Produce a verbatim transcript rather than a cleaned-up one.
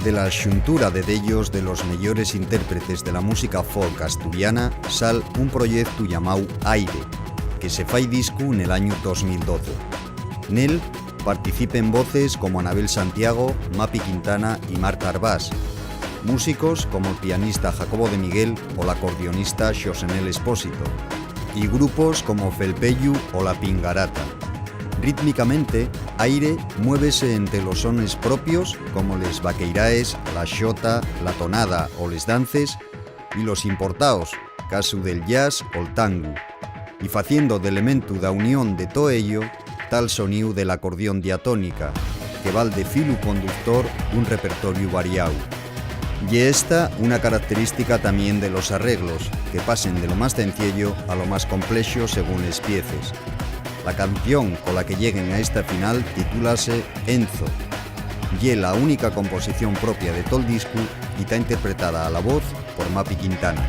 De la xuntura de dellos de los meyores intérpretes de la música folk asturiana sal un proyectu llamáu Aire, que se fai discu nel añu dos mil doce. Nel participen voces como Anabel Santiago, Mapi Quintana y Marta Arbás, músicos como'l pianista Jacobo de Miguel o l'acordeonista Xosenel Espósito, y grupos como Felpeyu o La Pingarata. Rítmicamente, Aire muévese ente los sones propios como les vaqueiraes, la xota, la tonada o les dances, y los importaos, casu del jazz o'l tangu, y faciendo d'elementu d'a unión de too ello, ta'l soníu de l'acordión diatónica, que val de filu conductor d'un repertoriu variáu. Ye esta una característica tamién de los arreglos, que pasen de lo más cenciello a lo más complexo según les pieces. La canción cola que lleguen a esta final titúlase Enzo. Ye la única composición propia de tol discu y ta interpretada a la voz por Mapi Quintana.